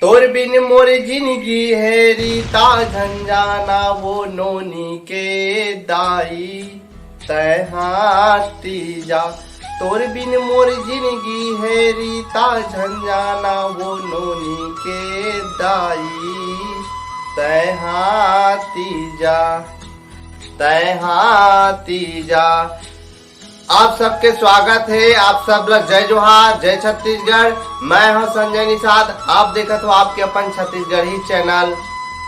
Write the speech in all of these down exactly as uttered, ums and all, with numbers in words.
तोर बिन मोर जिनगी हे रीता, झन जाना वो नोनी के दाई, तैं हा तीजा। तोर बिन मोर जिनगी हे रीता, झन जाना वो नोनी के दाई, तैं हा तीजा, तैं हा तीजा। आप सबके स्वागत हे, आप सब ला जय जोहार, जय छत्तीसगढ़। मैं हूं संजय निषाद, आप देखत हो आपके अपन छत्तीसगढ़ी चैनल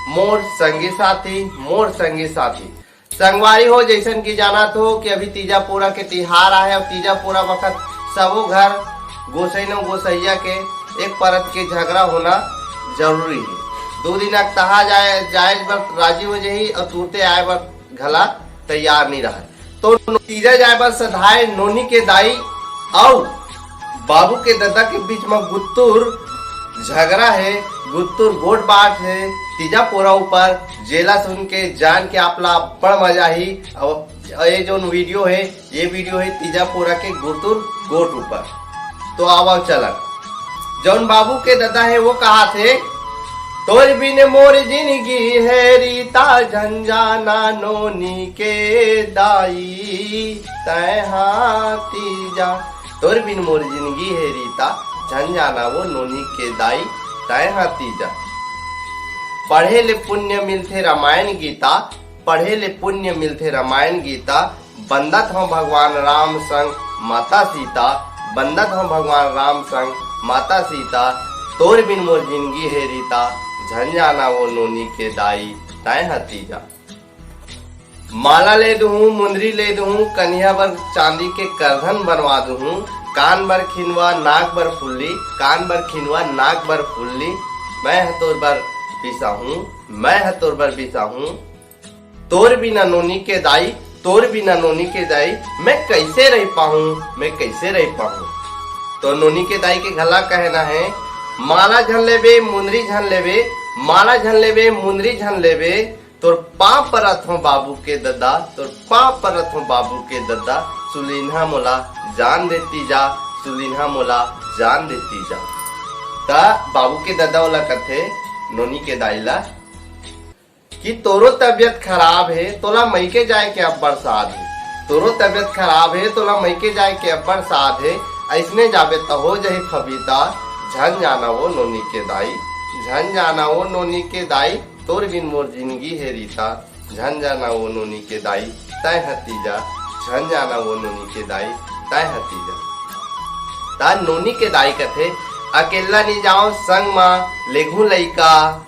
मोर संगी साथी, मोर संगी साथी। संगवारी हो, जैसन कि जानत हो कि अभी तीजा पूरा के तिहार आहे और तीजा पूरा वक्त सबो घर गोसैनो गोसैया के एक परत के झगड़ा होना जरूरी हे। दो दिन अकतहा जाए, जाए बर राजी हो जाही और तुरते आए बर घला तैयार नहीं रहे। तो तीजा जाए बर सधाए नोनी के दाई अउ बाबू के ददा के बीच म गुत्तुर झगड़ा हे, गुत्तुर गोठ बात हे तीजा पोरा ऊपर, जेला सुन के जान के आप ला बड़ मजा आही। अउ ये जोन वीडियो हे, ये वीडियो हे तीजा पोरा के गुत्तुर गोठ ऊपर। तो आवा चलन, जौन बाबू के ददा हे वो कहाथे, तोर बिन मोर जिनगी हे रीता, झन जाना नोनी के दाई, तैं हा तीजा। तोर बिन मोर जिनगी हे रीता, झन जाना वो नोनी के दाई, तैं हा तीजा। पढ़े ले पुण्य मिलथे रामायण गीता, पढ़े ले पुण्य मिलथे रामायण गीता, बंदत हौं भगवान राम संग माता सीता, बंदत हौं भगवान राम संग माता सीता, तोर बिन मोर जिनगी हे रीता, झन जाना वो नोनी के दाई, तैं हा तीजा। माला ले दुहूं, मुंदरी ले दुहूं, कनिहा बर चांदी के करधन बनवा दुहूं, कान बर खिनवा, नाक बर फुल्ली, कान बर खिनवा, नाक बर फुल्ली, मैं ह तोर बर बिसाहूं, मैं ह तोर बर बिसाहूं। तोर बिना नोनी के दाई, तोर बिना नोनी के दाई, मैं कैसे रह पाहूं, मैं कैसे रह पाहूं। तो नोनी के दाई के घला कहना हे, माला झन लेबे, मुंदरी झन लेबे, माला झन लेबे, मुंदरी झन लेबे, तोर पांव परत हौं बाबू के ददा, तोर पांव परत हौं बाबू के ददा, सुलिन्हा मोला जान दे तीजा, सुलिन्हा मोला जान दे तीजा। त बाबू के ददा ओला कथे, नोनी के दाई ला, कि तोरो तबियत खराब हे, तोला मइके जाए के अब्बड़ साध हे। तोरो तबियत खराब हे, तोला मइके जाए के अब्बड़ साध हे। अइसने जाबे त हो जाही फबीता, झन जाना वो नोनी के दाई, झन जाना वो नोनी के दाई, तोर बिन मोर जिनगी हे रीता, झन जाना वो नोनी के दाई, तैं ह तीजा, झन जाना वो नोनी के दाई, तैं ह तीजा। त नोनी के दाई कथे, अकेल्ला नी जाओं, संग म लेगहूं लइका,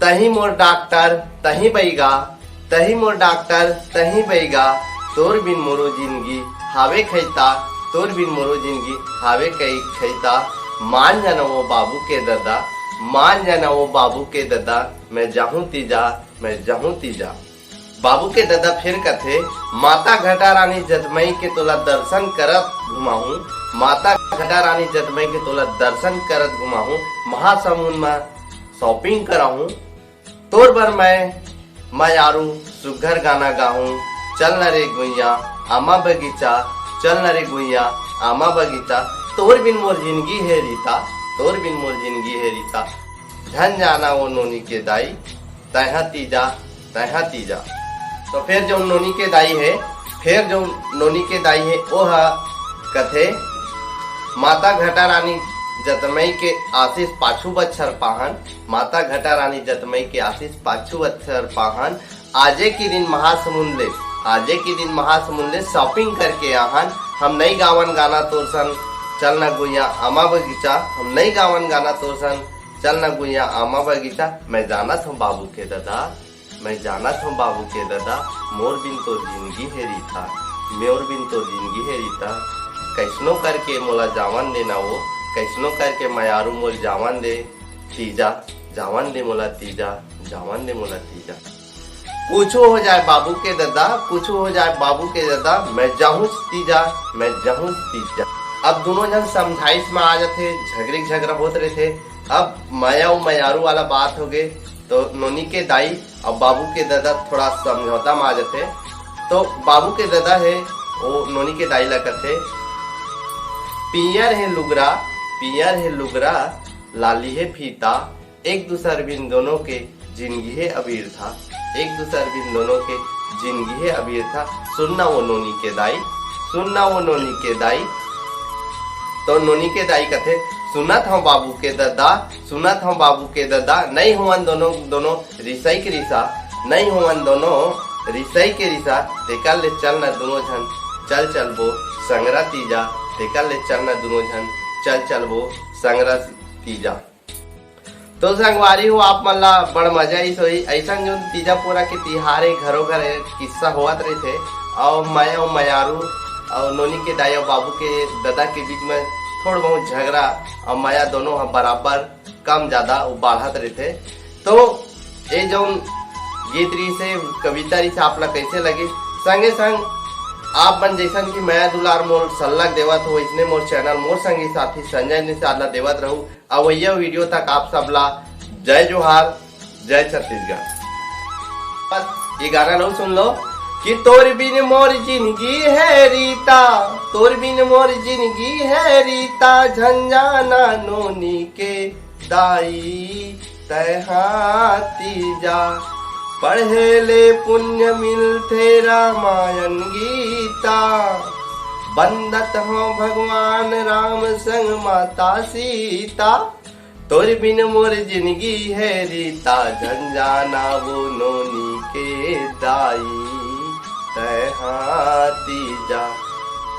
तहीं मोर डॉक्टर, तहीं बइगा, तहीं मोर डॉक्टर, तहीं बइगा, तोर बिन मोरो जिनगी हावे खइता, तोर बिन मोरो जिनगी हावे कई खइता। मान जाना वो बाबू के ददा, मान जाना वो बाबू के ददा, मैं जाहूं तीजा, मैं जाहूं तीजा। बाबू के ददा फेर कथे, माता घटा रानी जतमई के तोला दर्शन करत घुमाहूं, माता घटा रानी जतमई के तोला दर्शन करत घुमाहूं, महासमुंद म shopping कराहूं, तोर बर मैं मयारू सुग्घर गाना गाहूं, चल न रे गुइया आमा बगीचा, चल न रे गुइया आमा बगीचा, तोर बिन मोर जिनगी हे रीता, तोर बिन मोर जिनगी हे रीता, झन जाना वो नोनी के दाई, तैं ह तीजा, तैं ह तीजा। तो फेर जो नोनी के दाई हे, फेर जो नोनी के दाई हे, ओ ह कथे, माता घटा रानी जतमई के आशीष पाछू बच्छर पाहन, माता घटा रानी जतमई के आशीष पाछू बच्छर पाहन, आजे के दिन महासमुंद ले, आजे के दिन महासमुंद ले shopping करके आहन, हम नइ गावन गाना तोर सन, चल न गुइया आमा बगीचा, हम नइ गावन गाना तोर सन, चल न गुइया आमा बगीचा, मैं जानत हौं बाबू के ददा, मैं जानत हौं बाबू के ददा, मोर बिन तोर जिनगी हे रीता, मोर बिन तोर जिनगी हे रीता, कइसनो करके मोला जावन दे ना वो, कइसनो करके मयारू मोर जावन दे तीजा, जावन दे मोला तीजा, जावन दे मोला तीजा। कुछू हो जाए बाबू के ददा, कुछू हो जाए बाबू के ददा, मैं जाहूंच तीजा, मैं जाहूंच तीजा। अब दूनों झन समझाइश म आ जाथे, झगरी झगरा होत रहिथे। अब मया अउ मयारू वाला बात होगे, तो नोनी के दाई अउ बाबू के ददा थोड़ा समझौता म आ जाथे। तो बाबू के ददा हे, वो नोनी के दाई ला कथे, "पियर हे लुगरा, पियर हे लुगरा, लाली हे फीता, एक दूसर बिन दोनों के जिंदगी हे अबीर था, एक दूसर बिन दोनों के जिंदगी हे अबीर था। सुनना वो नोनी के दाई, सुनना वो नोनी के दाई। तो नोनी के दाई कथे, सुनत हव बाबू के ददा, सुनत हव बाबू के ददा, नइ होवन दोनों, दोनों रिसई के रिसा, नइ होवन दोनों रिसई के रिसा। तेकर ले चल न दुनों झन, चल चलबो संगरा तीजा, तेकर ले चल न दुनों झन, चल चलबो संगरा तीजा। तो संगवारी हो, आप मन ला बड़ मजा आइस होही। अइसन जोन तीजा पोरा के तिहार हे, घरो घर ए किस्सा होवत रहिथे। अउ मैं अउ मयारू अउ नोनी के दाई अउ बाबू के ददा के बीच में थोड़ बहुत झगड़ा अउ मया दोनों ह बराबर कम ज्यादा वो बाढ़त रहिथे। तो ये जोन गीत रहिसे, कविता रहिसे, आप ला कैसे लगिस? संगे संग आप मन जैसन कि मया दुलार मोर सल्लग देवत हो, इसने मोर चैनल मोर संगी साथी संजय निषाद ला देवत रहू। अवैया वीडियो तक आप सब ला जय जोहार, जय छत्तीसगढ़। बस ये गाना लो सुन लो कि तोर बिन मोर जिंदगी हे रीता, तोर बिन मोर जिंदगी हे रीता, झन जाना नोनी के दाई तैं हा तीजा। पढ़े ले पुण्य मिलथे रामायण गीता, बंदत हो भगवान राम संग माता सीता। तोर बिन मोर जिंदगी हे रीता, झन जाना वो नोनी के दाई तैं हा तीजा,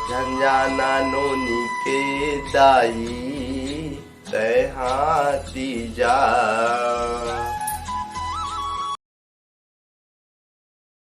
झन जाना नोनी के दाई तैं हा तीजा।